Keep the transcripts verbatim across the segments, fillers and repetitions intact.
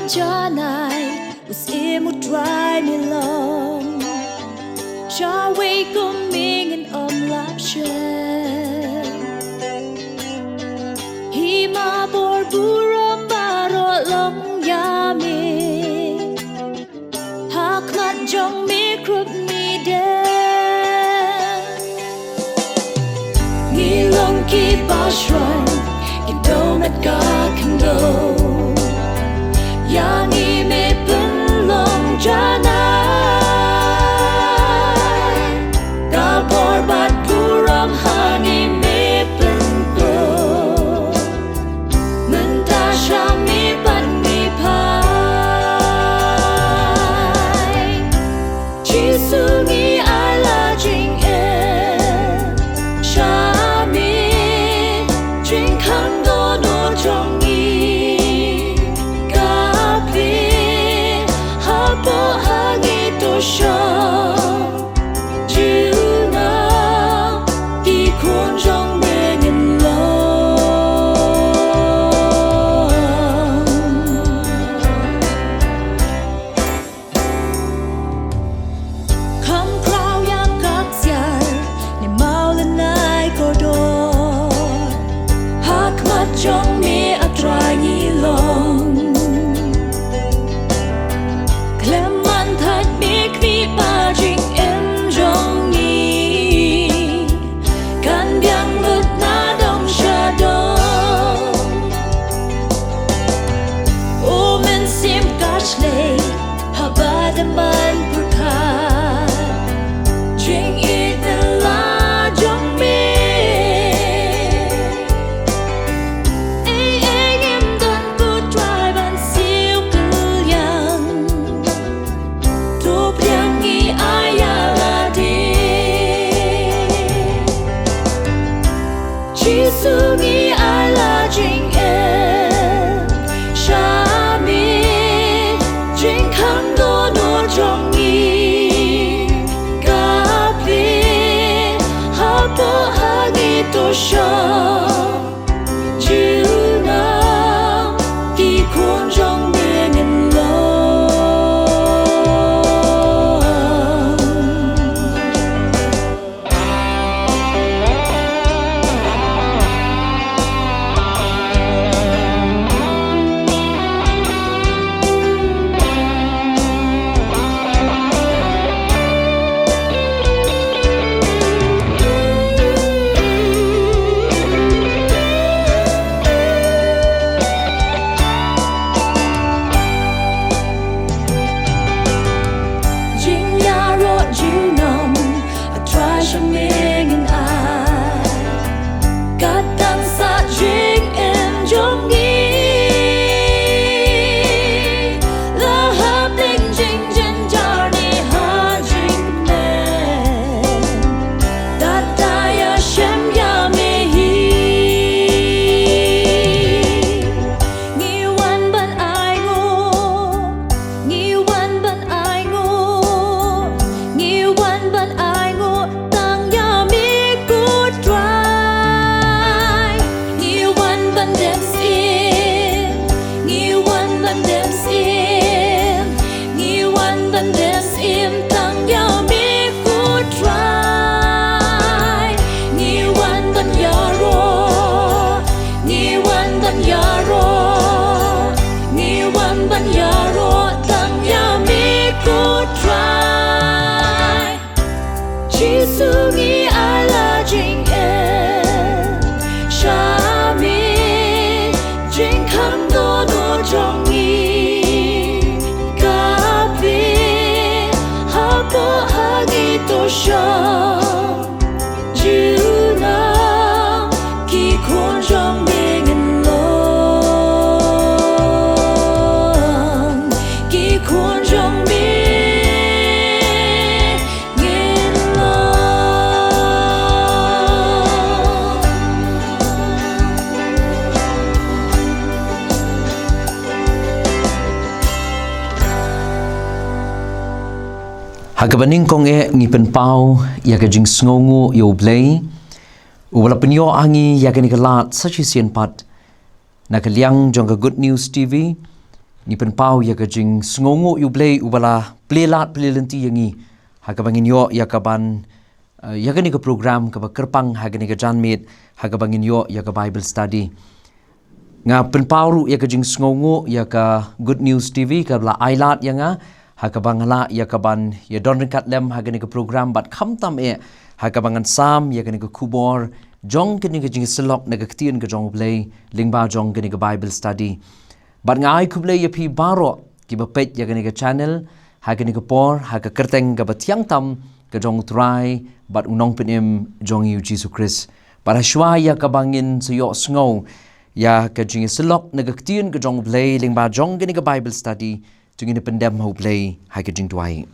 Janai, u Syiem U Trai me long. Sha wei kum me ngin ym lah shen. Hima bor burom baroh long ïa me. Ha khmat jong me krup me dei. Ngi long ki bashrong, ki dohmat ka khyndew. Ïa ngi me pynlong janai. Ka bor bad burom ha ngi me pynkup. Mynta sha me pat ngi phai. Jisu ngi ai la jingim sha me, jingkhang dohnud jong ngi ka plie hapoh ha ngi to shong. Jisu na ki khun jong me ngin long. Kham khraw ïa ka ksiar ne maw lyngngai kordor. Ha khmat jong me A Trai ngi long. Khlem man thait me khmih ba jingim jong ngi kan biang lut na dong sha dong. O Mynsiem ka shlei haba dang ban pyrkhat jingïeit ne la jong me. Ei ei ngim don ko Trai ban siew kylliang. To pdiang ngi ai ïa lade. Jisu ngi ai la jingim sha me, jingkhang dohnud jong ngi ka plie hapoh ha ngi to shong. Jisu na ki khun jong me ngin long. Jingïaroh junom A Trai sha me ngin ai. Katang sa jingim jong ngi la hapdeng jingjynjar ne ha jingkmen. Kata ïa shem ïa me hi. Ngi wan ban ainguh, ngi wan ban ainguh, ngi wan ban ainguh tang ïa me ko Trai. Ngi wan ban dem syiem, ngi wan ban dem syiem, ngi wan ban dem syiem tang ïa me ko Trai. Ngi wan ban ïaroh, ngi wan ban ïaroh, ngi wan ban ïaroh tang ïa me ko Trai. Jisu ngi ai la jingim sha me, jingkhang dohnud jong ngi ka plie hapoh ha ngi to shong. Jisu na ki khun jong me ngin long, ki khun jong me ngin long. Ha kaba nyngkong eh ngi pynpaw ïa ka jingsngewnguh ïa U Blei uba la pynïoh ha ngi ïa kane ka lad sa shisien pat na ka liang jong ka Good News T V. Ngi pynpaw ïa ka jingsngewnguh ïa U Blei uba la plie lad plie lynti ïa ngi ha kaba ngin ïoh ïa ka ban, eh, ïa kane ka program kaba kyrpang ha kane ka janmiet ha kaba ngin ïoh ïa ka Bible study. Nga pynpaw ruh ïa ka jingsngewnguh ïa ka Good News T V kaba la ai lad ïa nga ha kaba nga lah ïa ka ban ïa don ryngkat lem ha kane ka program bad khamtam eh ha kaba ngan sam ïa kane ka khubor jong kane ka jingïasyllok na ka ktien ka jong U Blei lyngba jong kane ka Bible study. Bad nga ai khublei ïa phi baroh kiba peit ïa kane ka channel ha kane ka por ha ka kyrteng kaba thiang tam ka jong U Trai bad U Nongpynim jong ngi U Jisu Khrist. Bad ha shuwa ïa kaba ngin sa ïohsngew ïa ka jingïasyllok na ka ktien ka jong U Blei lyngba jong kane ka Bible study, to ngin pyndem ha U Blei ha ka jingduwai.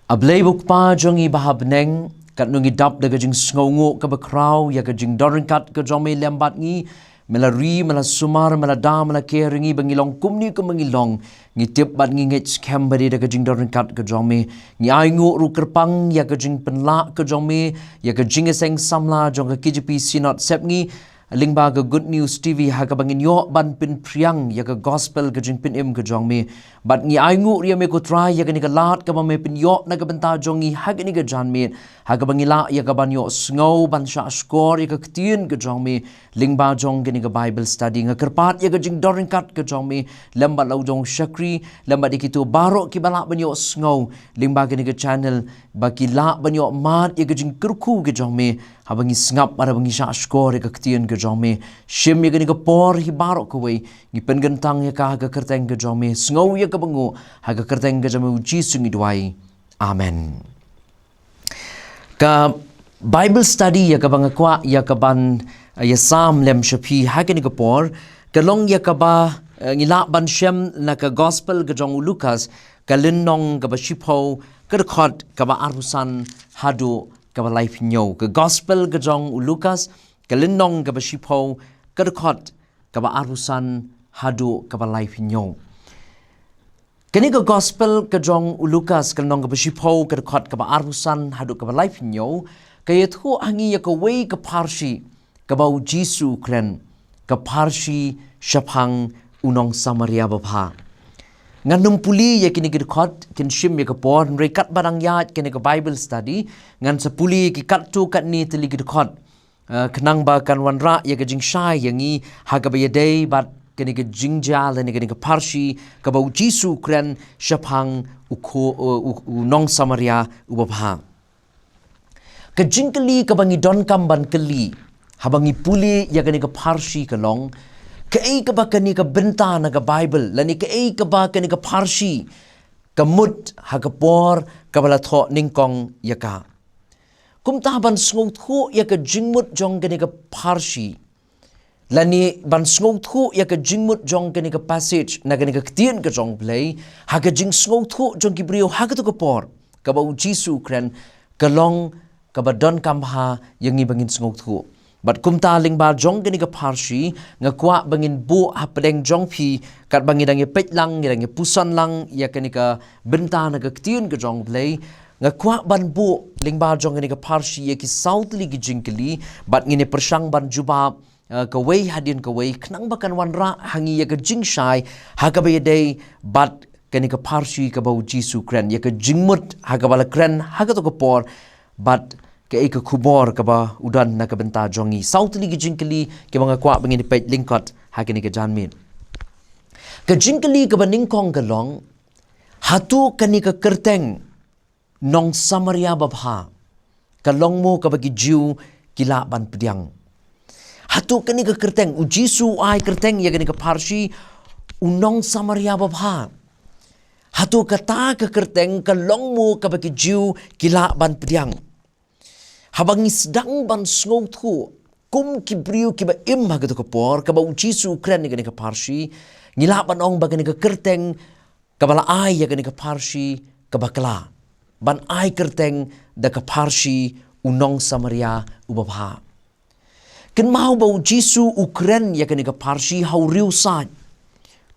A Blei U Kpa jong ngi ba ha bneng, katno ngi dap da ka jingsngewnguh kaba khraw ïa ka jingdon ryngkat ka jong me lem bad ngi. Me la ri, me la sumar, me la da, me la ker ïa ngi ba ngi long kumne kumba ngi long. Ngi tip bad ngi ngeit skhem ba dei da ka jingdon ryngkat ka jong me. Ngi ainguh ruh kyrpang ïa ka jingpynlah ka jong me ïa ka jingïaseng samla jong ka K J P Synod Sepngi lyngba ka Good News T V ha kaba ngin ïoh ban pynphriang ïa ka gospel ka jingpynim ka jong me. Bad ngi ainguh ruh ïa me ko Trai ïa kane ka lad kaba me pynïoh na ka bynta jong ngi ha kane ka janmiet ha kaba ngi lah ïa ka ban ïohsngew ban shahshkor ïa ka ktien ka jong me lyngba jong kane ka Bible study. Nga kyrpad ïa ka jingdon ryngkat ka jong me lem bad la u jong u shakri lem bad ïa kito baroh kiba lah ban ïohsngew lyngba kane ka channel ba ki lah ban ïoh mad ïa ka jingkyrkhu ka jong me haba ngi sngap bad haba ngi shahshkor ïa ka ktien ka jong me. Shim ïa kane ka por hi baroh kawei, ngi pynkyntang ïa ka ha ka kyrteng ka jong me. Sngew ïa kaba nguh, ha ka kyrteng ka jong me U Jisu ngi duwai. Amen. Ka Bible study ïa kaba nga kwah ïa ka ban, eh, ïa sam lem sha phi ha kane ka por ka long ïa kaba, eh, ngi lah ban shem na ka gospel ka jong u Lukas, ka lynnong kaba shiphew, ka dkhot kaba arphew san haduh kaba laiphew hynñiew. Ka gospel ka jong u Lukas, ka lynnong kaba shiphew, ka dkhot kaba arphew san haduh kaba laiphew hynñiew. Kane ka gospel ka jong u Lukas ka lynnong kaba shiphew, ka dkhot kaba arphew san haduh kaba laiphew hynñiew, ka ïathuh ha ngi ïa kawei ka pharshi kaba U Jisu u kren, ka pharshi shaphang u nong Samaria babha. Ngan nym pule ïa kine ki dkhot, kin shim ïa ka por, hynrei katba dang ïaid kane ka Bible study ngan sa pule ïa ki katto katne tylli ki dkhot. Eh, khnang ba kan wanrah ïa ka jingshai ïa ngi ha kaba ïadei bad kane ka jingjia lane kane ka pharshi kaba U Jisu u kren shaphang u kho, eh, u, u nong Samaria uba bha. Ka jingkylli kaba ngi donkam ban kylli haba ngi pule ïa kane ka pharshi ka long, kaei kaba kane ka bynta na ka Bible lane kaei kaba kane ka pharshi ka mut ha ka por kaba la thoh nyngkong ïa ka. Kumta ban sngewthuh ïa ka jingmut jong kane ka pharshi lane ban sngewthuh ïa ka jingmut jong kane ka passage na kane ka ktien ka jong U Blei, ha ka jingsngewthuh jong ki briew ha kato ka por kaba U Jisu u kren, ka long kaba donkam bha ïa ngi ba ngin sngewthuh. Bad kumta lyngba jong kane ka pharshi nga kwah ba ngin buh hapdeng jong phi, katba ngi dang ïa peit lang, ngi dang ïa puson lang ïa kane ka bynta na ka ktien ka jong U Blei, nga kwah ban buh lyngba jong kane ka pharshi ïa ki saw tylli ki jingkylli, bad ngin ïa pyrshang ban jubab, eh, kawei hadien kawei, khnang ba kan wanrah ha ngi ïa ka jingshai ha kaba ïadei bad kane ka pharshi kaba U Jisu u kren, ïa ka jingmut ha kaba la kren ha kato ka por, bad kaei ka khubor kaba u don na ka bynta jong ngi. Saw tylli ki jingkylli kiba nga kwah ba ngin ïa peit lyngkot ha kane ka janmiet. Ka jingkylli kaba nyngkong ka long, hato kane ka kyrteng nong Samaria babha ka long mo kaba ki Jiw ki lah ban pdiang? Hato kane ka kyrteng, U Jisu u ai kyrteng ïa kane ka pharshi u nong Samaria babha, hato kata ka kyrteng ka long mo kaba ki Jiw ki lah ban pdiang? Haba ngi sdang ban sngewthuh kum ki briew kiba im ha kato ka por kaba U Jisu u kren ïa kane ka pharshi, ngi lah ban ong ba kane ka kyrteng kaba la ai ïa kane ka pharshi ka bakla, ban ai kyrteng da ka pharshi u nong Samaria uba bha. Kynmaw ba U Jisu u kren ïa kane ka pharshi ha u riewsaid,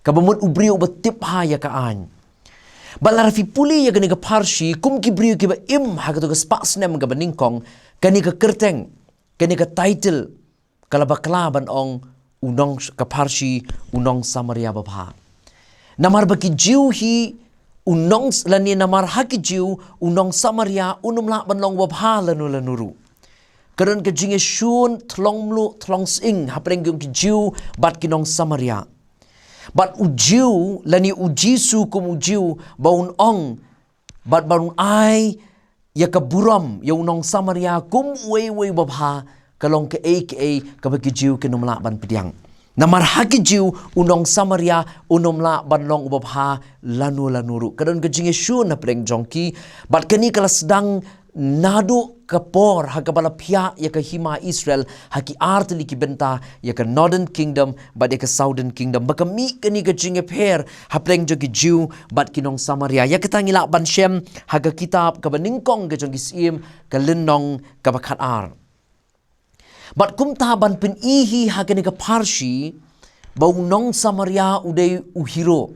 kaba mut u briew uba tip bha ïa ka aiñ. Bad lada phi pule ïa kane ka pharshi kum ki briew kiba im ha kato ka spah snem kaba nyngkong, kane ka kyrteng, kane ka title ka la bakla ban ong u nong ka pharshi, u nong Samaria babha. Namar ba ki Jiw hi u nong, lane namar ha ki Jiw u nong Samaria un ym lah ban long babha lano lano ruh. Ka don ka jingïashun thlong mluh thlong sying hapdeng jong ki Jiw bad ki nong Samaria. Bad u Jiw, lane u Jisu kum u Jiw, ba un ong bad ba un ai ïa ka burom ïa u nong Samaria kum uwei uwei babha, ka long kaei kaei kaba ki Jiw kin ym lah ban pdiang. Namar ha ki Jiw u nong Samaria un ym lah ban long u babha lano lano ruh. Ka don ka jingïashun hapdeng jong ki. Bad kane ka la sdang naduh ka por ha kaba la phiah ïa ka hima Israel ha ki ar tylli ki bynta, ïa ka Northern Kingdom bad ïa ka Southern Kingdom. Ba ka mih kane ka jingïapher hapdeng jong ki Jiw bad ki nong Samaria. Ïa kata ngi lah ban shem ha ka kitab kaba nyngkong ka jong ki Syiem, ka lynnong kaba khatar. Bad kumta ban pyni hi ha kane ka pharshi ba u nong Samaria u dei u hero.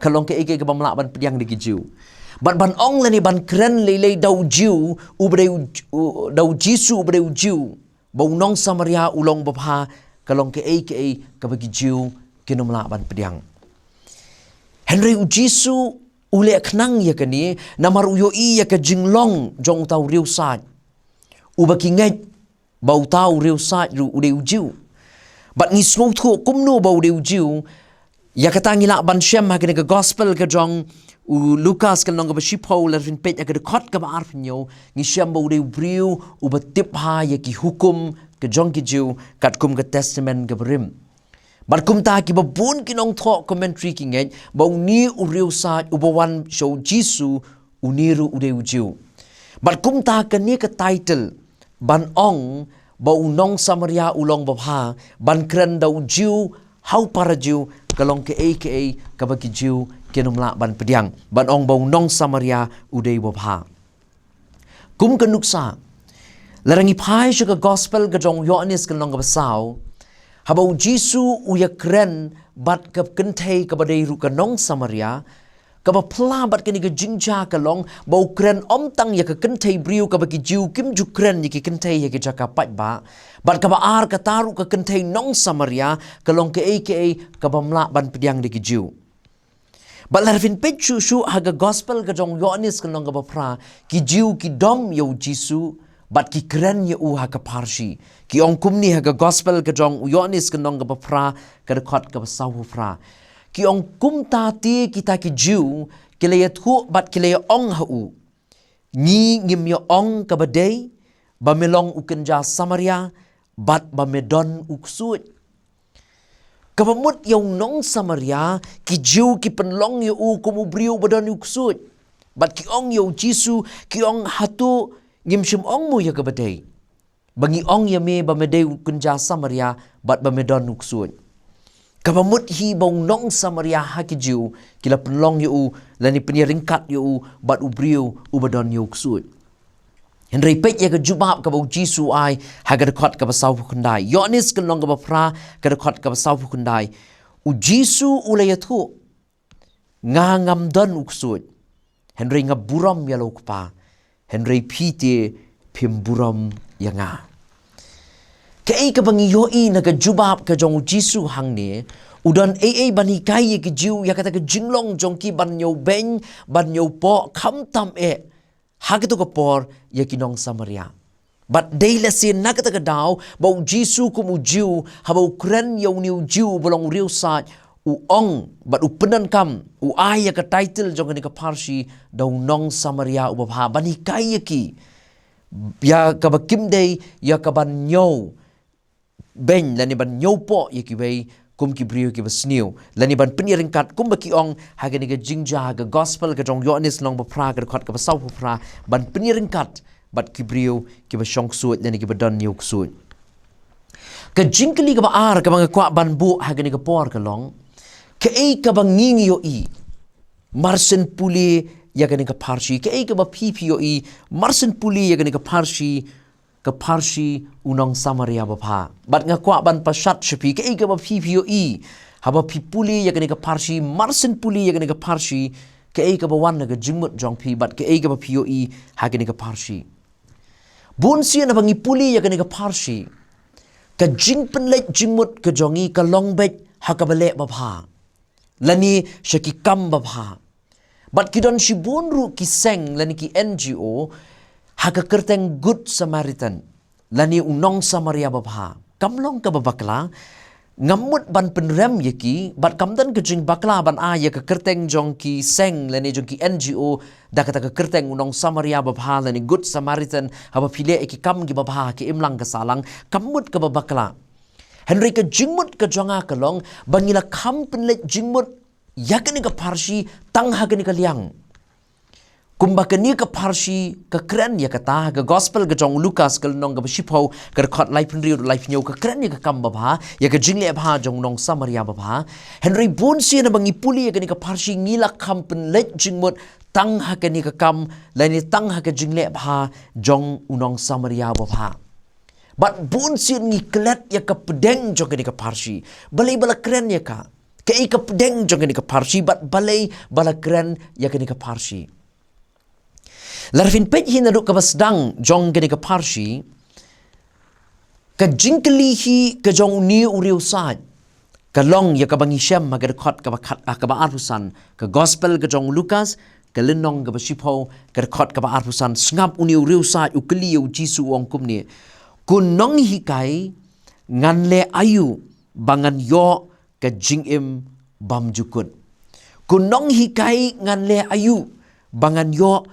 Ka long kaei kaei kaba ym lah ban pdiang da ki Jiw. Bad ban ong lane ban kren lei lei da u Jiw uba dei u, u, da u Jisu uba dei u Jiw, ba u nong Samaria u long babha, ka long kaei kaei kaba ki Jiw kin ym lah ban pdiang. Hynrei u Jisu u leh khnang ïa kane namar u ïohi ïa ka jinglong jong uta u riewsaid, uba ki ngeit ba uta u riewsaid ruh u dei u Jiw. Bad ngi sngewthuh kumno ba u dei u Jiw. Ïa kata ngi lah ban shem ha kane ka gospel ka jong u Lukas ka lynnong kaba shiphew, lada phin peit ha ka dkhot kaba arphew hynñiew, ngi shem ba u dei u briew uba tip bha ïa ki hukum ka jong ki Jiw katkum ka Testament kaba rim. Bad kumta kiba bun ki nongthoh commentary ki ngeit ba une u riewsaid uba wan sha u Jisu, une ruh u dei u Jiw. Bad kumta kane ka title ban ong ba u nong Samaria u long babha, ban kren da u Jiw ha u para Jiw, ka long kaei kaei kaba ki Jiw kin ym lah ban pdiang, ban ong ba u nong Samaria u dei babha. Kum ka nuksa, lada ngi phai sha ka gospel ka jong u Ïoannis ka lynnong kaba saw, haba u Jisu u ïakren bad ka kynthei kaba dei ruh ka nong Samaria, kaba phylla bad kane ka jingjia ka long ba u kren ym tang ïa ka kynthei briew kaba ki Jiw kim ju kren ïa ki kynthei ha ki jaka paidbah, bad kaba ar kata ruh ka kynthei nong Samaria, ka long kaei kaei kaba ym lah ban pdiang da ki Jiw. Bad lada phin peit shuh shuh ha ka gospel ka jong u Ïoannis ka lynnong kaba phra, ki Jiw ki dom ïa u Jisu bad ki kren ïa u ha ka pharshi. Ki ong kumne ha ka gospel ka jong u Ïoannis ka lynnong kaba phra, ka dkhot kaba sawphew phra. Ki ong, kumta te kita ki Jiw ki la ïathuh bad ki la ïa ong ha u, ngi ngim ïa ong kaba dei ba me long u kynja Samaria bad ba me don u ksuid. Kaba mut ïa u nong Samaria, ki Jiw ki pynlong ïa u kum u briew ba don u ksuid. Bad ki ong ïa u Jisu, ki ong, hato ngim shym ong mo ïa kaba dei, ba ngi ong ïa me ba me dei u kynja Samaria bad ba me don u ksuid? Kaba mut hi ba u nong Samaria ha ki Jiw ki la pynlong ïa u, lane pynïaryngkat ïa u bad u briew uba don ïa u ksuid. Hynrei peit ïa ka jubab kaba u Jisu u ai ha ka dkhot kaba sawphew khyndai. Ïoannis ka lynnong kaba phra, ka dkhot kaba sawphew khyndai. U Jisu u la ïathuh, nga ngam don u ksuid, hynrei nga burom ïa la u Kpa, hynrei phi te phim burom ïa nga. Kaei kaba ngi ïohi na ka jubab ka jong u Jisu hangne, u don ei ei ban hikai ïa ki Jiw ïa kata ka jinglong jong ki ban ñiewbeiñ, ban ñiewpoh, khamtam eh ha kato ka por ïa ki nong Samaria. Bad dei lehse na kata ka daw ba u Jisu kum u Jiw, haba u kren ïa une u Jiw uba long u riewsaid, u ong bad u pyndonkam, u ai ïa ka title jong kane ka pharshi da u nong Samaria uba bha, ban hikai ïa ki ïa kaba kim dei ïa ka ban ñiewbeiñ lane ban ñiewpoh ïa kiwei kum ki briew kiba sniew, lane ban pynïaryngkat kumba ki ong ha kane ka jingjia ha ka gospel ka jong u Ïoannis lynnong ba phra, ka dkhot kaba sawphew phra, ban pynïaryngkat bad ki briew kiba shong ksuid lane kiba don ñiew ksuid. Ka jingkylli kaba ar kaba nga kwah ban buh ha kane ka por ka long, kaei kaba ngi ngi ïohi marshen pule ïa kane ka pharshi? Kaei kaba phi phi ïohi marshen pule ïa kane ka pharshi, ka pharshi u nong Samaria babha? Bad nga kwah ban pashat sha phi, kaei kaba phi phi ïohi haba phi pule ïa kane ka pharshi, marshen pule ïa kane ka pharshi? Kaei kaba wan na ka jingmut jong phi bad kaei kaba phi ïohi ha kane ka pharshi? Bun sien haba ngi pule ïa kane ka pharshi, Ka jingpynleit jingmut ka jong ngi ka long beit ha kaba leh babha, lane sha ki kam babha. Bad ki don shibun ruh ki seng lane ki N G O ha ka kyrteng Good Samaritan, lane u nong Samaria babha. Kam long kaba bakla, ngam mut ban pynrem ïa ki, bad kam don ka jingbakla ban ai ïa ka kyrteng jong ki seng lane jong ki N G O da kata ka kyrteng u nong Samaria babha lane Good Samaritan, haba phi leh ïa ki kam kiba bha ha ka imlang ka sahlang, kam mut kaba bakla. Hynrei ka jingmut ka jong nga ka long ba ngi la kham pynleit jingmut ïa kane ka pharshi tang ha kane ka liang. Kumba kane ka pharshi ka kren ïa kata ha ka gospel ka jong u Lukas ka lynnong kaba shiphew ka dkhot laiphew hynriew, laiphew hynñiew, ka kren ïa ka kam babha, ïa ka jingleh bha jong u nong Samaria babha. Hynrei bun sien haba ngi pule ïa kane ka pharshi ngi la kham pynleit jingmut tang ha kane ka kam lane tang ha ka jingleh bha jong u nong Samaria babha. Bad bun sien ngi klet ïa ka pdeng jong kane ka pharshi. Balei ba la kren ïa ka? Kaei ka pdeng jong kane ka pharshi bad balei ba la kren ïa kane ka pharshi? Lada phin peit hi naduh kaba sdang jong kane ka pharshi, ka jingkylli hi ka jong une u riewsaid ka long ïa kaba ngi shem ha ka dkhot kaba khat, ha kaba arphew san, ka gospel ka jong u Lukas ka lynnong kaba shiphew ka dkhot kaba arphew san. Sngap, une u riewsaid u kylli ïa u Jisu, u ong kumne: Ko nonghikai, ngan leh aïu ba ngan ïoh ka jingim bymjukut? Ko nonghikai, ngan leh aïu ba ngan ïoh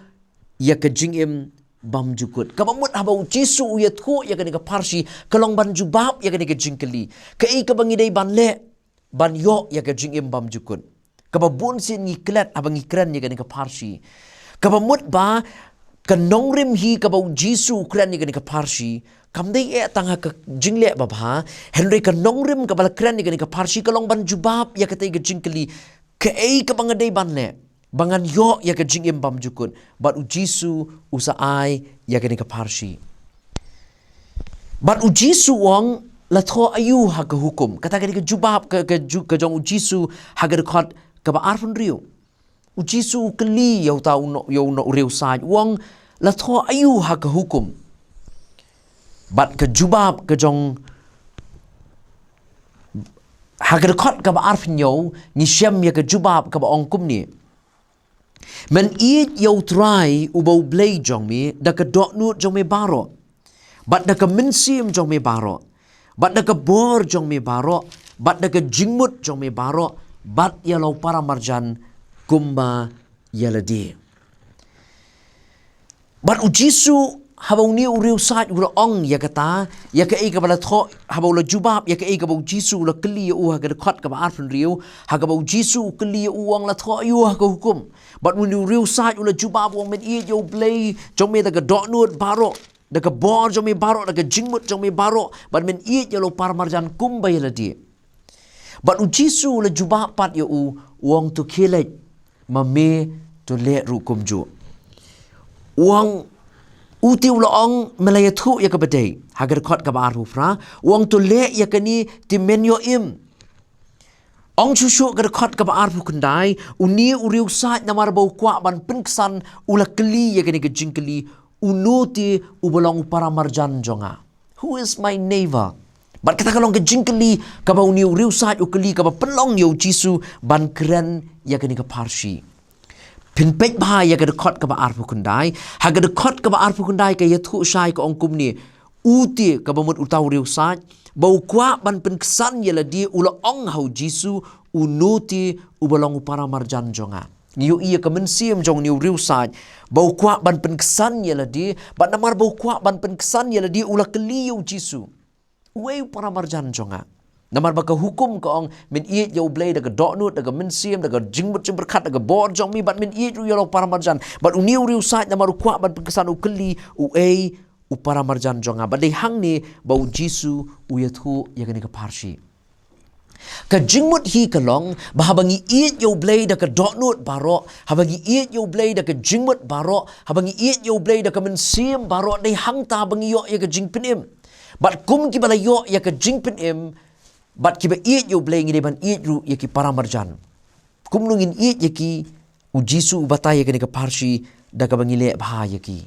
ïa ka jingim bymjukut? Kaba mut haba u Jisu u ïathuh ïa kane ka pharshi ka long ban jubab ïa kane ka jingkylli, kaei kaba ngi dei ban leh ban ïoh ïa ka jingim bymjukut? Kaba bun sien ngi klet haba ngi kren ïa kane ka pharshi. Kaba mut ba ka nongrim hi kaba u Jisu u kren ïa kane ka pharshi kam dei eh tang ha ka jingleh babha, hynrei ka nongrim kaba la kren ïa kane ka pharshi ka long ban jubab ïa katei ka jingkylli, kaei kaba nga dei ban leh ba ngan ïoh ïa ka jingim bymjukut? Bad u Jisu u sa ai ïa kane ka pharshi. Bad u Jisu u ong, la thoh aïu ha ka hukum? Kata ka dei ka jubab ka, ka ju-, ka jong u Jisu ha ka dkhot kaba arphew hynriew. U Jisu u kylli ïa uta u no-, ïa u no-, u riewsaid, u ong, la thoh aïu ha ka hukum? Bad ka jubab ka jong, ha ka dkhot kaba arphew hynñiew ngi shem ïa ka jubab kaba ong kumne: Men ïeit ïa u Trai uba u Blei jong me da ka dohnud jong me baroh, bad da ka mynsiem jong me baroh, bad da ka bor jong me baroh, bad da ka jingmut jong me baroh, bad ïa la u paramarjan kumba ïa lade. Bad u Jisu, haba une u riewsaid u la ong ïa kata, ïa kaei kaba la thoh, haba u la jubab ïa kaei kaba u Jisu u la kylli ïa u ha ka dkhot kaba arphew hynriew, ha kaba u Jisu u kylli ïa u, u ong, la thoh aïu ha ka hukum? Bad une u riewsaid u la jubab, u ong, men ïeit ïa u Blei jong me da ka dohnud baroh, da ka bor jong me baroh, da ka jingmut jong me baroh, bad men ïeit ïa la u paramarjan kumba ïa lade. Bad u Jisu u la jubab pat ïa u, u ong, to khie leit, ma me to leh ruh kumjuh. U ong, u te u la ong, me la ïathuh ïa kaba dei, ha ka dkhot kaba arphew phra, u ong, to leh ïa kane te men ïoh im. Ong shuh shuh ka dkhot kaba arphew khyndai, une u riewsaid namar ba u kwah ban pynksan u la kylli ïa kane ka jingkylli, uno te uba long u paramarjan jong nga? Who is my neighbor? Bad kata ka long ka jingkylli kaba une u riewsaid u kylli kaba pynlong ïa u Jisu ban kren ïa kane ka pharshi. Phin peit bha ïa ka dkhot kaba arphew khyndai, ha ka dkhot kaba arphew khyndai ka ïathuh shai ka ong kumne, u te kaba mut uta u riewsaid, ba u kwah ban pynksan ïa lade u la ong ha u Jisu, uno te uba long u paramarjan jong nga. Ngi ïohi ïa ka mynsiem jong une u riewsaid, ba u kwah ban pynksan ïa lade, bad namar ba u kwah ban pynksan ïa lade u la kylli ïa u Jisu, uei u paramarjan jong nga? Namar ba ka hukum ka ong, men ïeit ïa u Blei da ka dohnud, da ka mynsiem, da ka jingmut jingpyrkhat, da ka bor jong me, bad men ïeit ruh ïa la u paramarjan. Bad une u riewsaid namar u kwah ban pynksan u kylli, uei u paramarjan jong nga? Bad dei hangne ba u Jisu u ïathuh ïa kane ka pharshi. Ka jingmut hi ka long ba haba ngi ïeit ïa u Blei da ka dohnud baroh, haba ngi ïeit ïa u Blei da ka jingmut baroh, haba ngi ïeit ïa u Blei da ka mynsiem baroh, dei hangta ba ngi ïoh ïa ka jingpynim. Bad kum kiba la ïoh ïa ka jingpynim bad kiba ïeit ïa u Blei, ngi dei ban ïeit ruh ïa ki paramarjan. Kumno ngin ïeit ïa ki? U Jisu u batai ïa kane ka pharshi da kaba ngi leh bha ïa ki.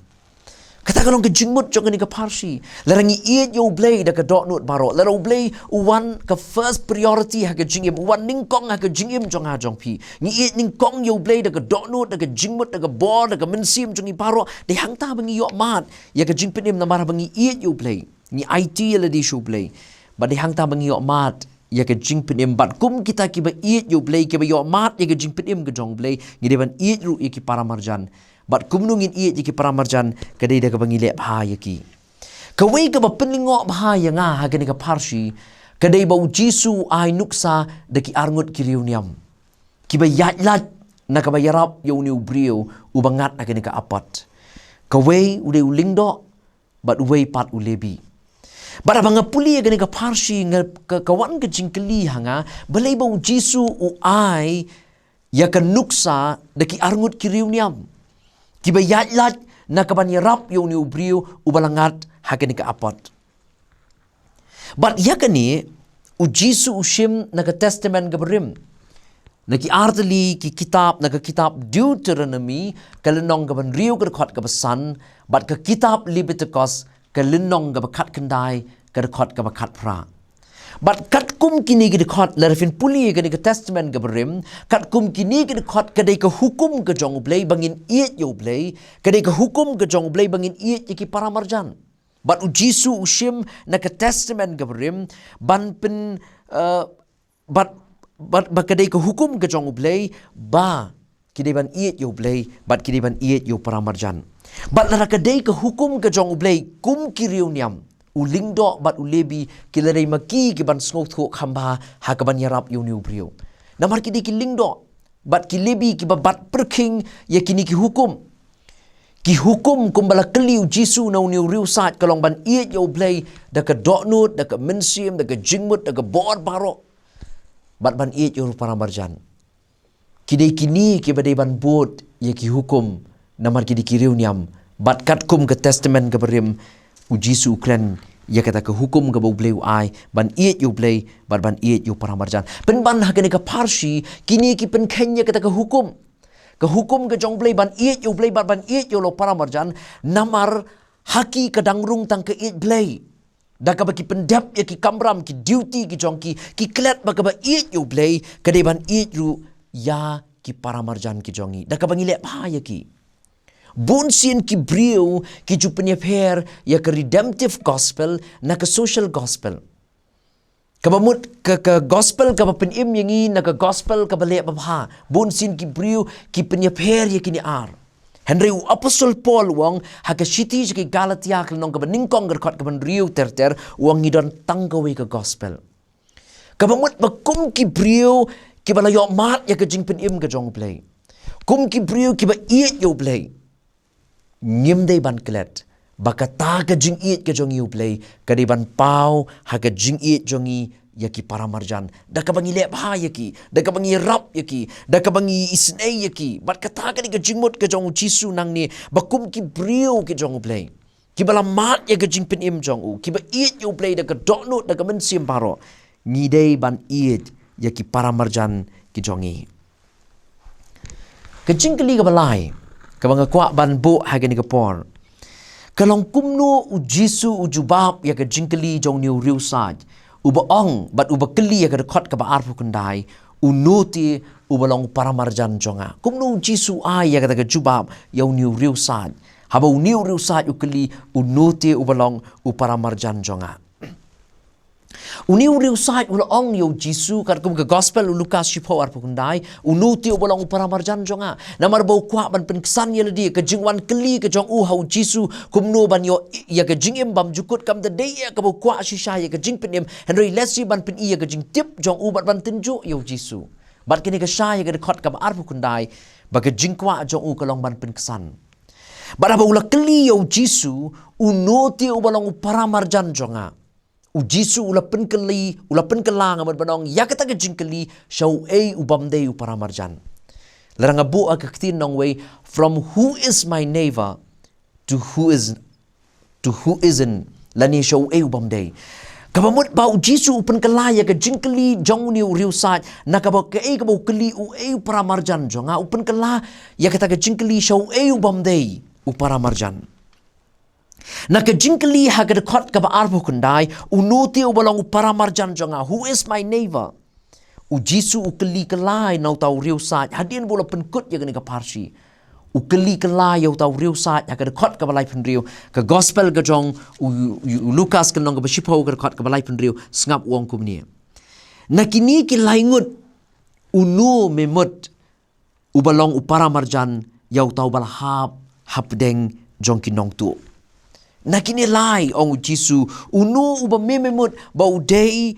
Kata ka long ka jingmut jong kane ka pharshi. Lada ngi ïeit ïa U Blei da ka dohnud baroh, lada U Blei u wan ka first priority ha ka jingim, u wan nyngkong ha ka jingim jong nga jong phi, ngi ïeit nyngkong ïa U Blei da ka dohnud, da ka jingmut, da ka bor, da ka mynsiem jong ngi baroh, dei hangta ba ngi ïoh mad ïa ka jingpynim namar ba ngi ïeit ïa U Blei. Ngi aiti ïa lade sha U Blei. Bad dei hangta ba ngi ïoh mad ïa ka jingpynim, bad kum kita kiba ïeit ïa U Blei, kiba ïoh mad ïa ka jingpynim ka jong U Blei, ngi dei ban ïeit ruh ïa ki paramarjan. Bad kumno ngin ïeit ïa ki paramarjan? Ka dei da kaba ngi leh bha ïa ki. Kawei kaba pynlyngngoh bha ïa nga ha kane ka pharshi ka dei ba U Jisu u ai nuksa da ki arngut ki riewniam kiba ïaid lait na kaba ïarap ïa une u briew uba ngat ha kane ka apat. Kawei u dei u lyngdoh, bad uwei pat u Lebi. Bad haba nga pule ïa kane ka pharshi, nga, ka, ka wan ka jingkylli ha nga, balei ba U Jisu u ai ïa ka nuksa da ki arngut ki riewniam kiba ïaid lait na kaban ïarap ïa une u briew uba la ngat ha kane ka apat. Bad ïa kane U Jisu u shim na ka Testament kaba rim. Na ki artylli ki kitab, na ka kitab Deuteronomi, ka lynnong kaba hynriew ka dkhot kaba san, bad ka kitab Lebitikos, ka lynnong kaba khatkhyndai ka dkhot kaba khatphra. Bad katkum kine ki dkhot, lada phin pule ïa kane ka Testament kaba rim, katkum kine ki dkhot ka dei ka hukum ka jong U Blei ba ngin ïeit ïa U Blei, ka dei ka hukum ka jong U Blei ba ngin ïeit ïa ki paramarjan. Bad U Jisu u shim na ka Testament kaba rim ban pyn, eh, bad, bad, bad ka dei ka hukum ka jong U Blei ba ki dei ban ïeit ïa U Blei bad ki dei ban ïeit ïa u paramarjan. Bad lada ka dei ka hukum ka jong U Blei, kum ki riewniam, u lyngdoh bad u Lebi, ki la dei ma ki kiban sngewthuh kham bha ha kaban ïarap ïa une u briew. Namar ki dei ki lyngdoh bad ki Lebi kiba bat pyrkhing ïa kine ki hukum. Ki hukum kumba la kylli U Jisu na une u riewsaid ka long ban ïeit ïa U Blei da ka dohnud, da ka mynsiem, da ka jingmut, da ka bor baroh, bad ban ïeit ïa u paramarjan. Ki dei kine kiba dei ban bud ïa ki hukum, namar ki dei ki riewniam. Bad katkum ka Testament kaba rim, U Jisu u kren ïa kata ka hukum kaba U Blei u ai ban ïeit ïa U Blei bad ban ïeit ïa u paramarjan. Pynban ha kane ka pharshi, kine ki pynkheiñ ïa kata ka hukum, ka hukum ka jong U Blei ban ïeit ïa U Blei bad ban ïeit ïa u paramarjan. Namar ha ki ka dang rung tang ka ïeit Blei, da kaba ki pyndep ïa ki kamram, ki duty ki jong ki, ki klet ba kaba ïeit ïa U Blei ka dei ban ïeit ruh ïa ki paramarjan ki jong ngi, da kaba ngi leh bha ïa ki. Bun sien ki briew ki ju pynïapher ïa ka redemptive gospel na ka social gospel. Kaba mut ka, ka gospel kaba pynim ïa ngi na ka gospel kaba leh babha. Bun sien ki briew ki pynïapher ïa kine ar. Hynrei u Apostol Paul u ong ha ka shithi sha ki Galatia ka lynnong kaba nyngkong ka dkhot kaba hynriew ter ter, u ong ngi don tang kawei ka gospel. Kaba mut ba kum ki briew kiba la ïoh mad ïa ka jingpynim ka jong U Blei, kum ki briew kiba ïeit ïa U Blei, ngim dei ban klet ba kata ka jingïeit ka jong ngi ïa U Blei ka dei ban paw ha ka jingïeit jong ngi ïa ki paramarjan, da kaba ngi leh bha ïa ki, da kaba ngi ïarap ïa ki, da kaba ngi isynei ïa ki. Bad kata ka dei ka jingmut ka jong U Jisu nangne, ba kum ki briew ki jong U Blei, kiba la mad ïa ka jingpynim jong u, kiba ïeit ïa U Blei da ka dohnud, da ka mynsiem baroh, ngi dei ban ïeit ïa ki paramarjan ki jong ngi. Ka jingkylli kaba lai kaba nga kwah ban buh ha kane ka por ka long, kumno U Jisu u jubab ïa ka jingkylli jong une u riewsaid uba ong bad uba kylli ha ka dkhot kaba arphew khyndai, uno te uba long u paramarjan jong nga? Kumno U Jisu u ai ïa kata ka jubab ïa une u riewsaid haba une u riewsaid u kylli, uno te uba long u paramarjan jong nga? Une u riewsaid u la ong ïa U Jisu, katkum ka gospel u Lukas shiphew arphew khyndai, uno te uba long u paramarjan jong nga. Namar ba u kwah ban pynksan ïa lade, ka jingwan kylli ka jong u ha U Jisu kumno ban ïoh ïa ka jingim bymjukut kam da dei ïa kaba u kwah shisha ïa ka jingpynim, hynrei lehse ban pyni ïa ka jingtip jong u bad ban tynjuh ïa U Jisu. Bad kane ka shai ïa ka dkhot kaba arphew khyndai ba ka jingkwah jong u ka long ban pynksan. Bad haba u la kylli ïa U Jisu, uno te uba long u paramarjan jong nga, U Jisu u la pynkylli, u la pynkylla, nga mut ban ong, ïa kata ka jingkylli, sha uei u bym dei u paramarjan. Lada nga buh ha ka ktien nongwei, from who is my neighbor to who is, to who isn't, lane sha uei u bym dei. Kaba mut ba U Jisu u pynkylla ïa ka jingkylli jong une u riewsaid, na kaba kaei kaba u kylli uei u paramarjan jong nga, u pynkylla ïa kata ka jingkylli sha uei u bym dei u paramarjan. Na ka jingkylli ha ka dkhot kaba arphew khyndai, "Uno te uba long u paramarjan jong nga? Who is my neighbor?" U Jisu u kylli kylla ïa uta u riewsaid hadien ba u la pynkut ïa kane ka pharshi. U kylli kylla ïa uta u riewsaid ha ka dkhot kaba laiphew hynriew, ka gospel ka jong u, u, u Lukas ka lynnong kaba shiphew ka dkhot kaba laiphew hynriew, sngap u ong kumne: "Na kine ki lai ngut, uno me mut uba long u paramarjan ïa uta uba la hap hapdeng jong ki nongtuh?" Na kine lai, ong u Jisu, uno uba me me mut ba u dei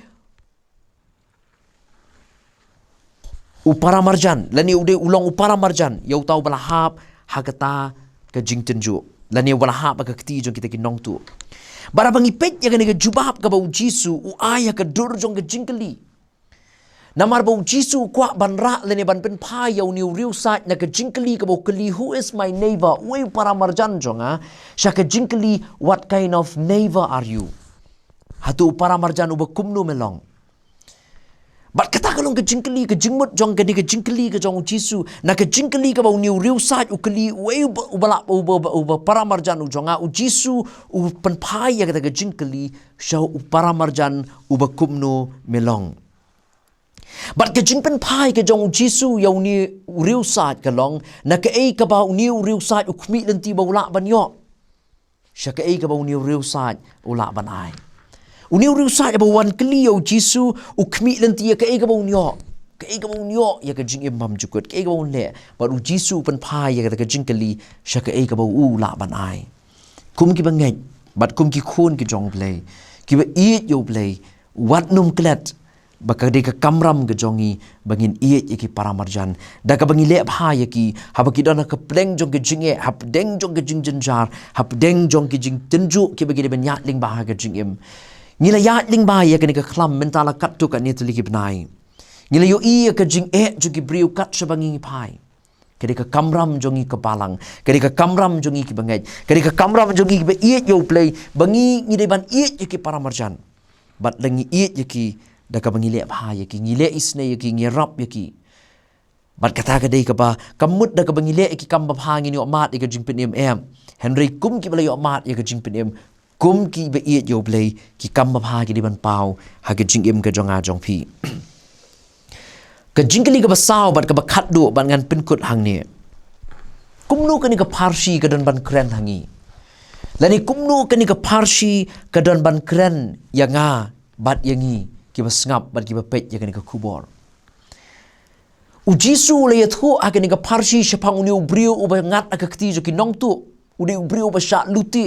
u paramarjan, lane u dei u long u paramarjan ïa uta uba la hap ha kata ka jingtynjuh, lane uba la hap ha ka kti jong kita ki nongtuh. Bad haba ngi peit ïa kane ka jubab kaba u Jisu u ai ha ka dur jong ka jingkylli. Namar ba u Jisu u kwah ban rah lane ban pynphai ïa une u riewsaid na ka jingkylli kaba u kylli, "Who is my neighbor?" Uei u paramarjan jong nga, sha ka jingkylli, "What kind of neighbor are you?" Hato u paramarjan uba kumno me long? Bad kata ka long ka jingkylli, ka jingmut jong kane ka jingkylli ka jong u Jisu. Na ka jingkylli kaba une u riewsaid u kylli, "Uei uba, uba la, uba, uba, uba paramarjan u jong nga?" U Jisu u pynphai ïa kata ka jingkylli, "Sha u paramarjan uba kumno me long?" Bad ka jingpynphai ka jong u Jisu ïa une u riewsaid ka long, na kaei kaba une u riewsaid u khmih lynti ba u lah ban ïoh, sha kaei kaba une u riewsaid u lah ban ai. Une u riewsaid haba u wan kylli ïa u Jisu, u khmih lynti ïa kaei kaba un ïoh, kaei kaba un ïoh ïa ka jingim bymjukut, kaei kaba un leh. Bad u Jisu u pynphai ïa kata ka jingkylli, sha kaei kaba u lah ban ai. Kum ki bangeit bad kum ki khun ki jong u Blei, kiba ïeit ïa u Blei, wat nym klet ba ka dei ka kamram ka jong ngi ba ngin ïeit ïa ki paramarjan, da kaba ngi leh bha ïa ki haba ki don ha ka pdeng jong ka jingeh, ha pdeng jong ka jingjynjar, ha pdeng jong ki jingtynjuh kiba ki dei ban ïaid lyngba ha ka jingim. Ngi la ïaid lyngba ïa kane ka khlam mynta la katto katne tylli ki bnai. Ngi la ïohi ïa ka jingeh jong ki briew kat shaba ngi ngi phai. Ka dei ka kamram jong ngi ka balang, ka dei ka kamram jong ngi ki bangeit, ka dei ka kamram jong ngi kiba ïeit ïa u Blei, ba ngi ngi dei ban ïeit ïa ki paramarjan. Bad la ngi ïeit ïa ki, da kaba ngi leh bha ïa ki, ngi leh isynei ïa ki, ngi ïarap ïa ki. Bad kata ka dei kaba, kam mut da kaba ngi leh ïa ki kam babha ngin ïoh mad ïa ka jingpynim, em. Hynrei kum kiba la ïoh mad ïa ka jingpynim, kum kiba ïeit ïa u Blei, ki kam babha ki dei ban paw ha ka jingim ka jong nga jong phi. Ka jingkylli kaba saw bad kaba khatduh bad ngan pynkut hangne: kumno kane ka pharshi ka don ban kren ha ngi? Lane kumno kane ka pharshi ka don ban kren ïa nga bad ïa ngi kiba sngap bad kiba peit ïa kane ka khubor? U Jisu u la ïathuh ha kane ka pharshi shaphang une u briew uba ngat ha ka kti jong ki nongtuh. U dei u briew uba shah lute.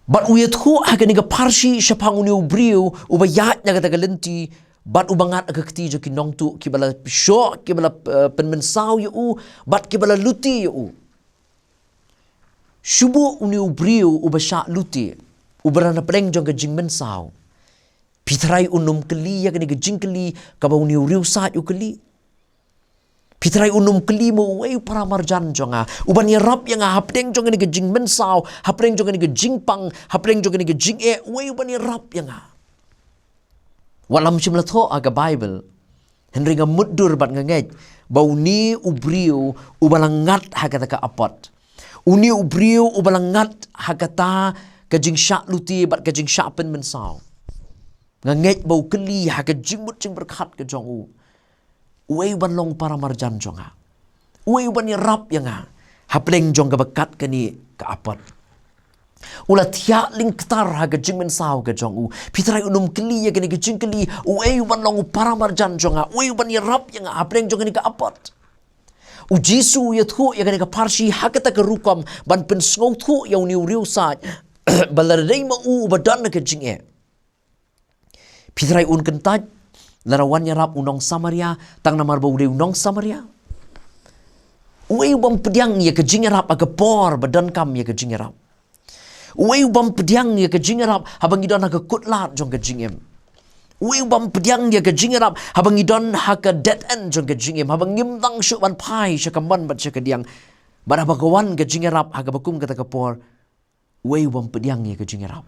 Bad u ïathuh ha kane ka pharshi shaphang une u briew uba ïaid na kata ka lynti, bad uba ngat ha ka kti jong ki nongtuh, kiba la shoh, kiba la, eh, pynmynsaw ïa u, bad kiba la lute ïa u. Shu buh une u briew uba shah lute, uba don ha pdeng jong ka jingmynsaw, phi tharai un nym kylli ïa kane ka jingkylli kaba une u riewsaid u kylli? Phi tharai un nym kylli mo, uei u paramarjan jong nga, uban ïarap ïa nga ha pdeng jong kane ka jingmynsaw, ha pdeng jong kane ka jingpang, ha pdeng jong kane ka jingeh, uei uban ïarap ïa nga? Wat la ym shym la thoh ha ka Baibl, hynrei nga mutdur bad nga ngeit ba une u briew uba la ngat ha kata ka apot, une u briew uba la ngat ha kata ka jingshah lute bad ka jingshah pynmynsaw, nga ngeit ba u kylli ha ka jingmut jingpyrkhat ka jong u, uei uban long paramarjan jong nga, uei uban ïarap ïa nga ha pdeng jong kaba kat kane ka apot. U la thiah lyngktar ha ka jingmynsaw ka jong u. Phi tharai un nym kylli ïa kane ka jingkylli, uei uban long u paramarjan jong nga, uei uban ïarap ïa nga ha pdeng jong kane ka apot? U Jisu u ïathuh ïa kane ka pharshi ha kata ka rukom ban pynsngewthuh ïa une u riewsaid ba lada dei ma u uba don ha ka jingeh, phi tharai un kyntait lada wan ïarap u nong Samaria tang namar ba u dei u nong Samaria? Uei u bym pdiang ïa ka jingïarap ha ka por ba donkam ïa ka jingïarap? Uei u bym pdiang ïa ka jingïarap haba ngi don ha ka kutlad jong ka jingim? Uei u bym pdiang ïa ka jingïarap haba ngi don ha ka dead end jong ka jingim, haba ngim dang shuh ban phai sha ka mon bad sha ka diang? Bad haba ka wan ka jingïarap ha kaba kum kata ka por, uei u bym pdiang ïa ka jingïarap?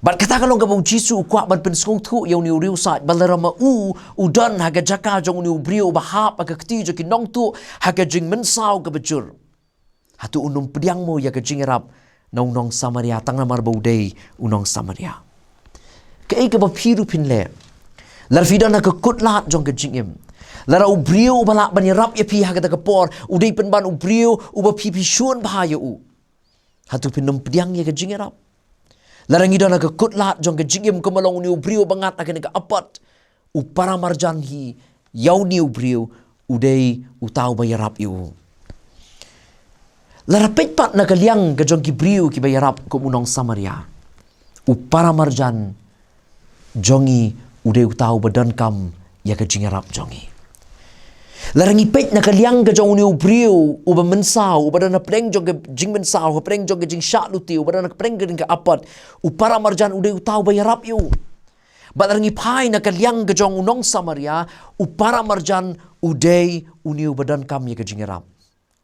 Bad kata ka long kaba u Jisu u kwah ban pynsngewthuh ïa une u riewsaid ba lada ma u u don ha ka jaka jong une u briew uba hap ha ka kti jong ki nongtuh ha ka jingmynsaw kaba jur, Hato un ym pdiang mo ïa ka jingïarap na u nong Samaria tang namar ba u dei u nong Samaria? Kaei kaba phi ruh phin leh lada phi don ha ka kutlad jong ka jingim? Lada u briew uba lah ban ïarap ïa phi ha kata ka por u dei pynban u briew uba phi phi shun bha ïa u, hato phin ym pdiang ïa ka jingïarap? Lada ngi don ha ka kutlad jong ka jingim kum ba long une u briew ba ngat ha kane ka apot, u paramarjan hi ïa une u briew u dei uta uba ïarap ïa u. Lada peit pat na ka liang ka jong ki briew kiba ïarap kum u nong Samaria, u paramarjan jong ngi u dei uta uba donkam ïa ka jingïarap jong ngi. Lada ngi peit na ka liang ka jong une u briew uba mynsaw, uba don hapdeng jong ka jingmynsaw, hapdeng jong ka jingshah lute, uba don hapdeng jong ka apot, u paramarjan u dei uta uba ïarap ïa u. Bad lada ngi phai na ka liang ka jong u nong Samaria, u paramarjan u dei une uba donkam ïa ka jingïarap.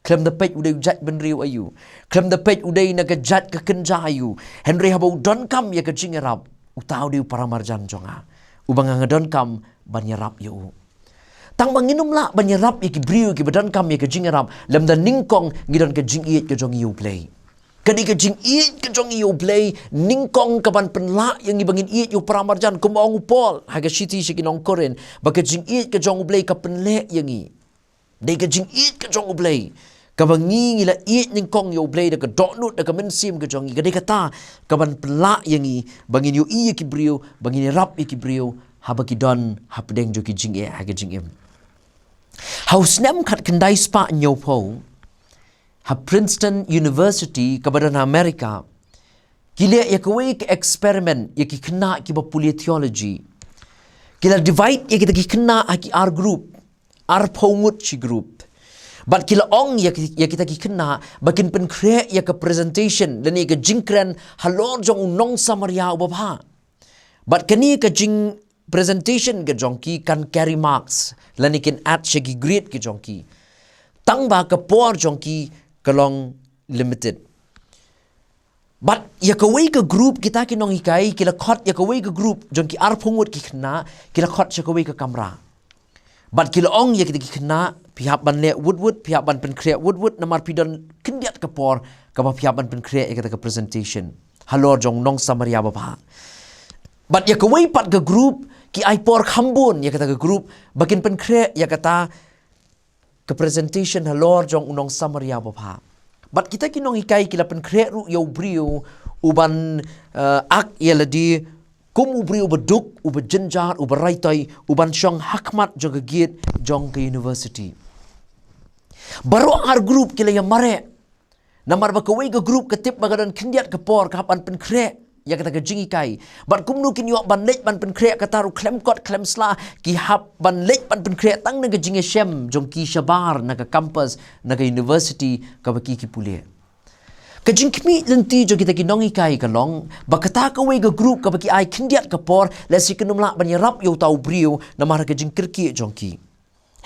Khlem da peit u dei u jait bynriew aïu, khlem da peit u dei na ka jait ka kynja aïu, hynrei haba u donkam ïa ka jingïarap, uta u dei u paramarjan jong nga, uba nga nga donkam ban ïarap ïa u. Tang ba ngin ym lah ban ïarap ïa ki briew kiba donkam ïa ka jingïarap lymda nyngkong ngi don ka jingïeit ka jong ngi ïa u Blei. Ka dei ka jingïeit ka jong ngi ïa u Blei nyngkong kaban pynlah ïa ngi ba ngin ïeit ïa u paramarjan, kumba ong u Paul ha ka shithi sha ki nong Korinth, ba ka jingïeit ka jong u Blei ka pynleh ïa ngi. Dei ka jingïeit ka jong u Blei, kaba ngi ngi la ïeit nyngkong ïa u Blei da ka dohnud da ka mynsiem ka jong ngi, ka dei kata kaban pynlah ïa ngi ba ngin ïohi ïa ki briew, ba ngin ïarap ïa ki briew haba ki don hapdeng jong ki jingeh ha ka jingim. Ha u snem khatkhyndai spah hynñiewphew, ha Princeton University kaba don ha America, ki leh ïa kawei ka experiment ïa ki khynnah kiba pule theology. Ki la divide ïa kita ki khynnah ha ki ar group, arphew ngut shi group. Bad ki la ong ïa ki, ïa kita ki khynnah ba kin pynkhreh ïa ka presentation lane ka jingkren halor jong u nong Samaria uba bha. Bad kane ka jing presentation ka jong ki kan carry marks lane kin add sha ki grade ka jong ki, tang ba ka por jong ki ka long limited. Bad ïa kawei ka group kita ki nonghikai ki la khot ïa kawei ka group jong ki arphew ngut ki khynnah, ki la khot sha kawei ka kamra. Bad ki la ong ïa kita ki khynnah, phi hap ban leh wut wut, phi hap ban pynkhreh wut wut, namar phi don khyndiat ka por kaba phi hap ban pynkhreh ïa kata ka presentation halor jong u nong Samaria ba bha. Bad ïa kawei pat ka group ki ai por kham bun ïa kata ka group ba kin pynkhreh ïa kata ka presentation halor jong u nong Samaria ba bha. Bad kita ki nonghikai ki la pynkhreh ruh ïa u briew uban, eh, ak ïa lade kum u briew uba duk, uba jynjar, uba raitoi, uban shong ha khmat jong ka gate jong ka university. Baroh ar group ki la ïa mareh, namar ba kawei ka group ka tip ba ka don khyndiat ka por ka hap ban pynkhreh ïa kata ka jinghikai. Bad kumno kin ïoh ban leit ban pynkhreh, kata ruh khlem kot khlem sla, ki hap ban leit ban pynkhreh tang na ka jingïashem jong ki shabar na ka campus, na ka university kaba ki ki pule. Ka jingkhmih lynti jong kita ki nonghikai ka long ba kata kawei ka group kaba ki ai khyndiat ka por, lehse kin ym lah ban ïarap ïa uta u briew namar ka jingkyrkieh jong ki.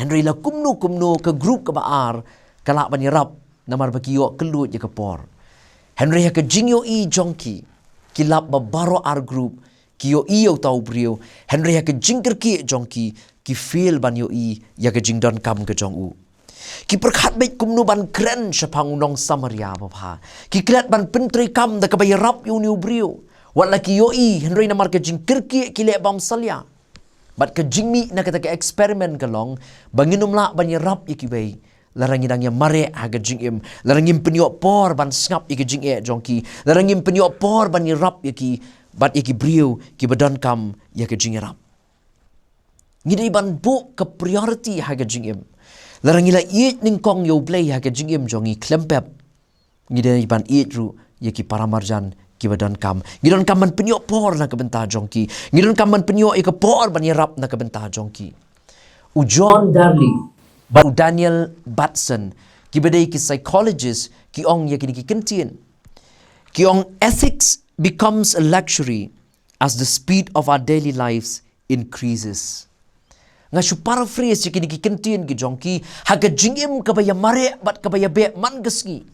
Hynrei la kumno kumno ka group kaba ar ka lah ban ïarap namar ba ki ïoh kylluid ïa ka por. Hynrei ha ka jingïohi jong ki, ki lap ba baroh ar group ki ïohi ïa uta u briew, hynrei ha ka jingkyrkieh jong ki, ki fail ban ïohi ïa ka jingdonkam ka jong u. Ki pyrkhat beit kumno ban kren shaphang u nong Samaria ba bha. Ki klet ban pyntreikam da kaba ïarap ïa une u briew, wat la ki ïohi, hynrei namar ka jingkyrkieh ki leh bymsalia. Bad ka jingmih na kata ka experiment ka long ba ngin ym lah ban ïarap ïa kiwei lada ngi dang ïa mareh ha ka jingim, lada ngim pynïoh por ban sngap ïa ka jingeh jong ki, lada ngim pynïoh por ban ïarap ïa ki bad ïa ki briew kiba donkam ïa ka jingïarap. Ngi dei ban buh ka priority ha ka jingim. Lada ngi la ïeit nyngkong ïa u Blei ha ka jingim jong ngi, khlem pep ngi dei ban ïeit ruh ïa ki paramarjan kiba donkam. Ngi donkam ban pynïoh por na ka bynta jong ki. Ngi donkam ban pynïoh ïa ka por ban ïarap na ka bynta jong ki. U John Darley bad u Daniel Batson, kiba dei ki psychologist, ki ong ïa kine ki kyntien. Ki ong, "Ethics becomes a luxury as the speed of our daily lives increases." Nga shu paraphrase ïa kine ki kyntien ki jong ki, ha ka jingim kaba ïa mareh bad kaba ïa beh man ka sngi,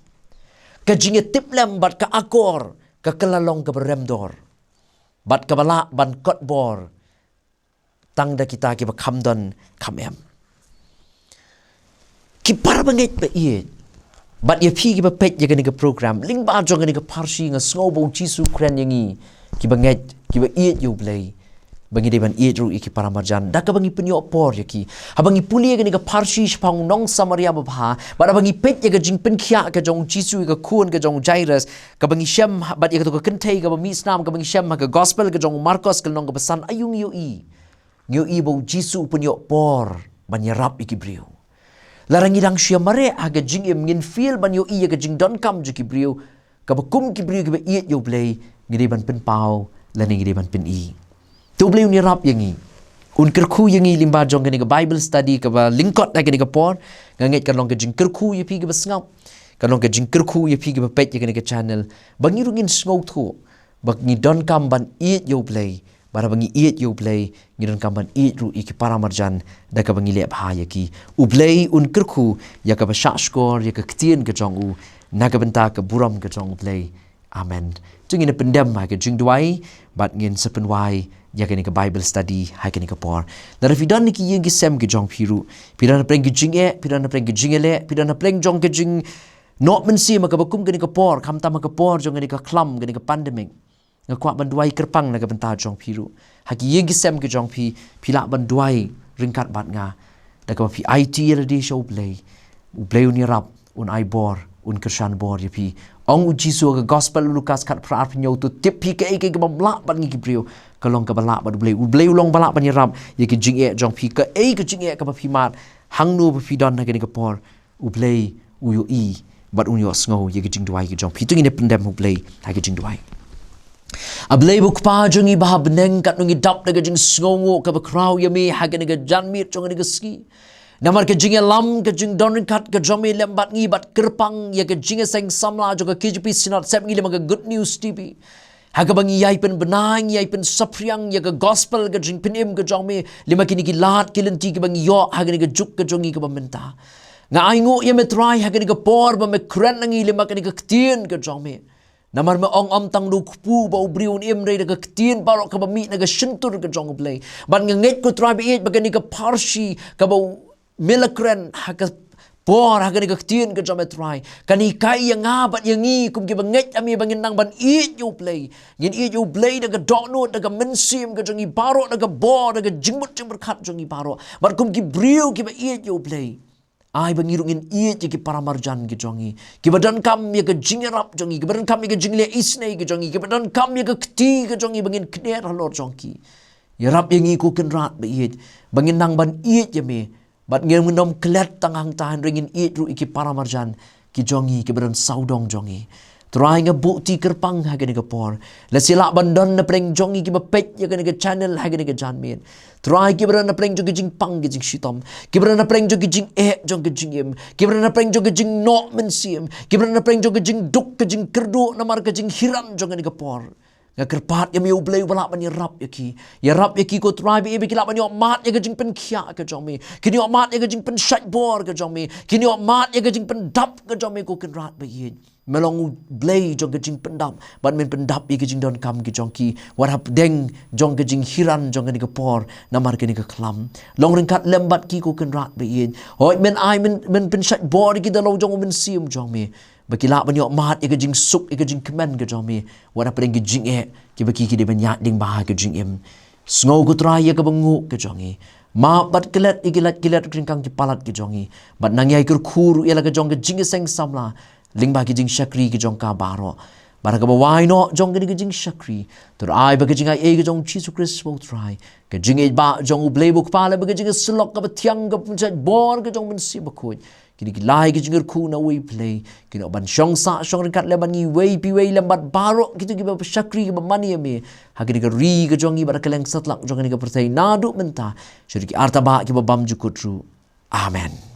ka jingïatiplem bad ka akor ka kylla long kaba rem dor, bad kaba lah ban kot bor tang da kita kiba kham don kham em. Ki para bangeit ba ïeit, Bad ïa phi kiba peit ïa kane ka program, lyngba jong kane ka pharshi nga sngew ba U Jisu u kren ïa ngi kiba ngeit, kiba ïeit ïa U Blei, ba ngi dei ban ïeit ruh ïa ki paramarjan da kaba ngi pynïoh por ïa ki. Haba ngi pule ïa kane ka pharshi shaphang u nong Samaria babha, bad haba ngi peit ïa ka jingpynkhiah ka jong U Jisu ïa ka khun ka jong u Jairus, kaba ngi shem, bad ïa kato ka kynthei kaba mih snam kaba ngi shem ha ka gospel ka jong u Markos ka lynnong kaba san, aïu ngi ïohi? Ngi ïohi ba U Jisu u pynïoh por ban ïarap ïa ki briew. Lada ngi dang shu ïa mareh ha ka jingim, ngin fail ban ïohi ïa ka jingdonkam jong ki briew, kaba kum ki briew kiba ïeit ïa U Blei ngi dei ban pynpaw lane ngi dei ban pyni. Te U Blei un ïarap ïa ngi, un kyrkhu ïa ngi lyngba jong kane ka Bible study kaba lyngkot ha kane ka por. Nga ngeit kan long ka jingkyrkhu ïa phi kiba sngap, kan long ka jingkyrkhu ïa phi kiba peit ïa kane ka channel, ba ngi ruh ngin sngewthuh ba ngi donkam ban ïeit ïa U Blei. Bad haba ngi ïeit ïa U Blei, ngi donkam ban ïeit ruh ïa ki paramarjan da kaba ngi leh bha ïa ki. U Blei un kyrkhu ïa kaba shahshkor ïa ka ktien ka jong U, na ka bynta ka burom ka jong U Blei. Amen. To ngin ïa pyndem ha ka jingduwai bad ngin sa pynwai ïa kane ka Bible study ha kane ka por. Lada phi don ha ki ïing ki sem ki jong phi ruh, phi don hapdeng ki jingeh, phi don hapdeng ki jingïaleh, phi don hapdeng jong ka jingnoh mynsiem ha kaba kum kane ka por, khamtam ha ka por jong kane ka khlam, kane ka pandemic, nga kwah ban duwai kyrpang na ka bynta jong phi ruh. Ha ki ïing ki sem ki jong phi, phi lah ban duwai ryngkat bad nga da kaba phi aiti ïa lade sha U Blei. U Blei un ïarap, un ai bor, un kyrshan bor ïa phi. Ong U Jisu ha ka gospel u Lukas khatphra arphew hynñiew, to tip phi kaei kaei kaba ym lah bad ngi ki briew, ka long kaba lah bad U Blei. U Blei u long ba lah ban ïarap ïa ki jingeh jong phi, kaei ka jingeh kaba phi mad, hangno ba phi don ha kane ka por, U Blei u ïohi bad un ïohsngew ïa ka jingduwai ka jong phi. To ngin ïa pyndem ha U Blei ha ka jingduwai. A Blei ba U Kpa jong ngi ba ha bneng, katno ngi dap da ka jingsngewnguh kaba khraw ïa me ha kane ka janmiet jong kane ka sngi. Namar ka jingïalam, ka jingdon ryngkat ka jong me lem bad ngi, bad kyrpang ïa ka jingïaseng samla jong ka K J P Synod Sepngi lyngba ka Good News T V, ha kaba ngi ïai pynbna, ngi ïai pynsaphriang ïa ka gospel, ka jingpynim ka jong me lyngba kine ki lad ki lynti kiba ngi ïoh ha kane ka juk ka jong ngi kaba mynta. Nga ainguh ïa me Trai ha kane ka por ba me kren na ngi lyngba kane ka ktien ka jong me. Namar me ong, ym tang da u kpu ba u briew un im, hynrei da ka ktien baroh kaba mih na ka shyntur ka jong U Blei. Bad nga ngeit ko Trai ba ïeit ba kane ka pharshi kaba me la kren ha ka por, ha kane ka ktien ka jong me Trai, kan hikai ïa nga bad ïa ngi kum kiba ngeit ïa me ba ngin nang ban ïeit ïa U Blei. Ngin ïeit ïa U Blei da ka dohnud, da ka mynsiem ka jong ngi baroh, da ka bor, da ka jingmut jingpyrkhat jong ngi baroh. Bad kum ki briew kiba ïeit ïa U Blei, ai ba ngi ruh ngin ïeit ïa ki paramarjan ki jong ngi, kiba donkam ïa ka jingïarap jong ngi, kiba donkam ïa ka jingleh isynei ki jong ngi, kiba donkam ïa ka kti ka jong ngi ba ngin kner halor jong ki. Ïarap ïa ngi ko Kynrad ba ïeit, ba ngin nang ban ïeit ïa me. Bad ngin ym klet tang hangta, hynrei ngin ïeit ruh ïa ki paramarjan ki jong ngi, kiba don sawdong jong ngi. Trai, nga buh kti kyrpang ha kane ka por. Lehse lah ban don napdeng jong ngi kiba peit ïa kane ka channel ha kane ka janmiet. Trai, kiba don napdeng jong ka jingpang ka jingshitom, kiba don napdeng jong ka jingeh jong ka jingim, kiba don napdeng jong ka jingnoh mynsiem, kiba don napdeng jong ka jingduk ka jingkyrduh namar ka jinghiran jong kane ka por. Nga kyrpad ïa me U Blei uba lah ban ïarap ïa ki. Ïarap ïa ki ko Trai ba ïeit ba ki lah ban ïoh mad ïa ka jingpynkhiah ka jong me. Kin ïoh mad ïa ka jingpynshait bor ka jong me. Kin ïoh mad ïa ka jingpyndap ka jong me ko Kynrad ba ïeit. Me long U Blei jong ka jingpyndap, bad men pyndap ïa ka jingdonkam ka jong ki, wat hapdeng jong ka jinghiran jong kane ka por namar kane ka khlam. Long ryngkat lem bad ki ko Kynrad ba ïeit. Hooid, men ai, men, men pynshait bor ïa ki da la u jong u Mynsiem jong me, ba ki lah ban ïoh mad ïa ka jingsuk, ïa ka jingkmen ka jong me, wat hapdeng ki jingeh kiba ki, ki dei ban ïaid lyngba ha ka jingim. Sngew ko Trai ïa kaba nguh ka jong ngi. Map bad klet ïa ki lait ki let, ki ryngkang ki palat ka jong ngi. Bad nang ïai kyrkhu ruh ïa la ka jong ka jingïaseng samla lyngba ki jingshakri ki jong ka baroh. Bad ha kaba wai noh jong kane ka jingshakri, to ai ba ka jingaiei ka jong U Jisu Khrist ba U Trai, ka jingïeit ba jong U Blei ba U Kpa, lem bad ka jingïasyllok kaba thiang, ka pynshait bor ka jong U Mynsiem Bakhuid, kine ki lai ki jingkyrkhu na uwei U Blei, kin ïoh ban shong sah shong ryngkat lem bad ngi uwei pa uwei, lem bad baroh kito kiba shakri kiba mane ïa me ha kane ka ri ka jong ngi bad ha kylleng satlak jong kane ka pyrthei, naduh mynta sha ki artabah kiba bymjukut ruh. Amen.